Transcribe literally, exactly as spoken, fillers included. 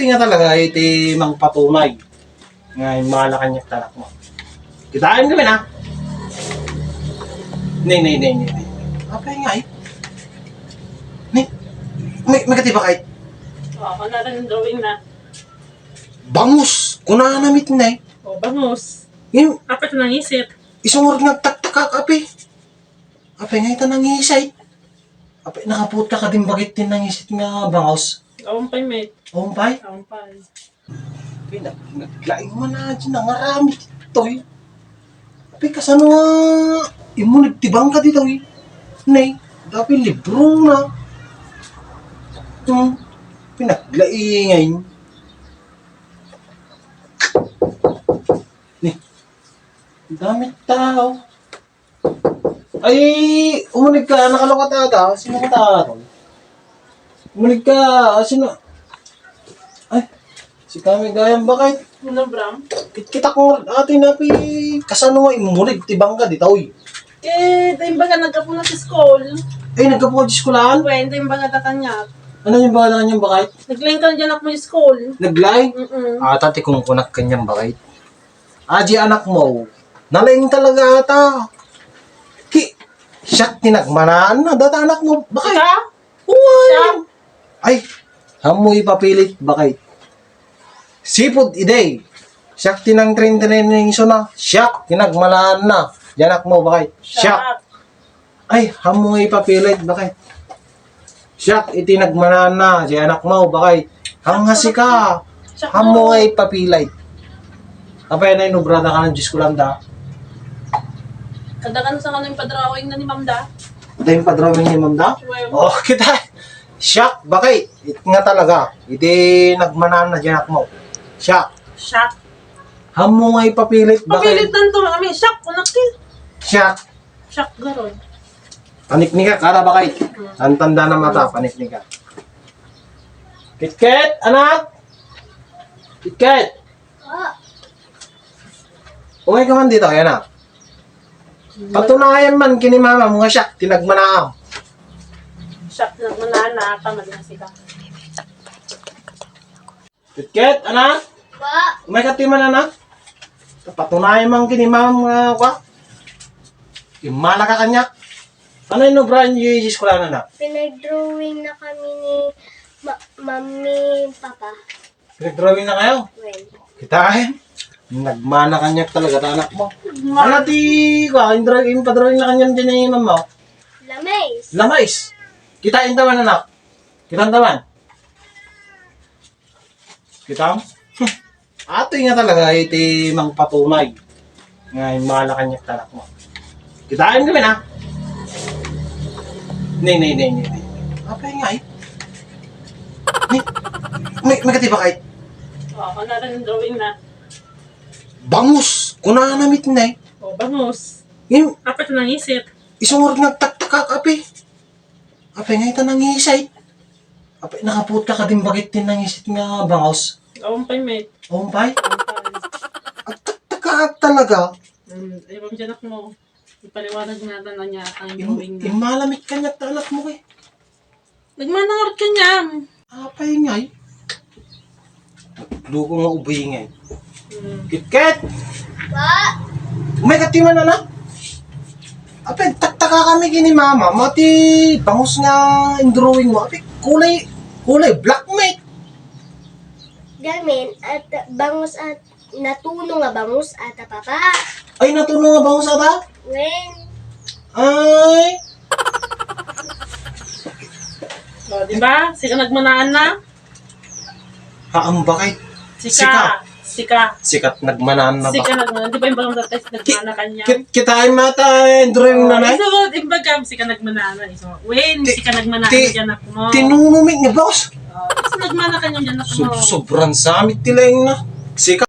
Nga talaga iti mangpatunay nga immala kaniak ti anakmo. Kitaem ngamin, ha? Nay, nay, nay, nay, nay. Apay ngay? Nay, may, may katiba kay? O, ako na rin ang drawing na. Bangus! Kunana met, nay. O, bangus. Ngem, apay ta nangisit? Isu nga nagtaktakak, apay. Apay ngay ta nangisit? Apay, nakapuot ka kadin bagay ti nangisit nga bangus? Awan pay, met. Awan pay? Awan pay. Apay, nag-, naglaing man a di nangaramid ditoy. Apay, kasano nga immulid ti bangka ditoy? Nay, dapay libro na. Hmm, pinaglaingay. Ni, dami tao. Ay, umunig ka, nakalukat ata. Sino ka tao? Umunig ka, ah, sino? Ay, si kami gayam bakit? Ano, Bram? Kit-, kita ko nga, ate, napi, kasano nga imulig, ti bangka, di tao, eh. Eh, di ba nga nagkapo na sa school? Ay, nagkapo ka sa eskwelahan? Wen, di ba nga tatanyag? Ano yung bangka na kanyang bakit? Naglaing ka dyan ako sa school. Naglaing? Mm-mm. Ata, ti kungkunak kanyang bakit? Adi anak mo, nalaing talaga ata. Ki, siak ti nagmanaan na, data anak mo, bakit? Ika? Uy! Siak? Ay, ammo ipapilit, bakit? Sipud iday, siak ti nang train train ng iso na, siak ti nagmanaan na, di anak mo, bakit? Siak. Siak. Ay, ammo nga ipapilit, bakit? Siak, iti nagmanaan na, di anak mo, bakit? Ang nga sika, ammo nga ipapilit. Apay na inubrada ka ng Diyos ko lang da. Kada ka na sa kanang padrawing na ni Ma'am da? Ito yung padrawing ni Ma'am da? Well. Oh, kita. Siak, bakit? It nga talaga. Iti nagmanaan na di anak mo. Siak. Siak. Ammo nga ipapilit, bakit? Papilit lang to, kami. Siak, kunak eh. Siak. Siak, garod. Paniknika, kara ba kay? Hmm. Ang tanda na mata, paniknika. Kitket, anak! Kitket! Umay ka man dito, yan na. Patunayan man, kini mama mo nga siak, ti nagmanaam. Siak, nagmanaan na, ata, magnasika. Kitket, anak? Pa. Umay ka ti man, anak? Patunay man kini, ma'am, nga, kwa? Imala ka kanya? Ano yung Brian yung eskwela, anak? Pinag-drawing na kami ni ma-, mami, papa. Pinag-drawing na kayo? Well. Kita, eh. Nagmana kanya talaga, ta anak mo. Nagmana. Ano ti, kwa, yung drawing, yung pa-drawing na kanya din ni mama? Lamais. Lamais. Kita yung taman, anak. Kita yung taman. Kitam? Atoy nga talaga iti mangpatunay nga immala kaniak ti anak mo. Kitaem kami na. Nay, nay, nay, nay, nay. Apay ngay? Nay, may, may katiba kay? O, ako na rin ang drawing na. Bangus! Kunana met, nay. O, bangus. Ngem, apay ta nangisit? Isu nga nagtaktakak, apay. Apay ngay ta nangisit? Apay, nakapuot ka kadin bagay ti nangisit nga bangus? Awan pay, met. Awan pay? Awan pay. Agtaktaka talaga. Hmm, ay, ma'am, di anak mo. Ipaliwanag nga na niya ang im-, drawing na. Immala met kaniak ti anak mo, eh. Nagmana ngarud kaniam. Apay ngay? Luko nga ubingay. Hmm. Kitket! Pa! Umay ka ti man, anak? Apay, taktaka kami kini mama, mati bangus nga in-drawing mo. Apay, kulay, kulay black, met. Gamin, at bangus at natuno nga bangus ata, papa. Ay, natuno nga bangus ata? Wen. Ay. O, di ba? Sika nagmanaan na? Haan ba kay? Sika. Sika. Sika. Sika nagmanaan na ba? Sika nagmanaan. Di ba yung bagang tatay, nagmana kanya? Kit-, kitain mata, eh, drawing na, nay? Iso, yung bagang, sika nagmanaan na. Iso, Wayne, ti-, sika nagmanaan ti-, na dyan ako mo. Tinunumit nga, boss. O, iso nagmana kanya dyan ako mo. Sob-, sobrang samit ti laing na. Sika.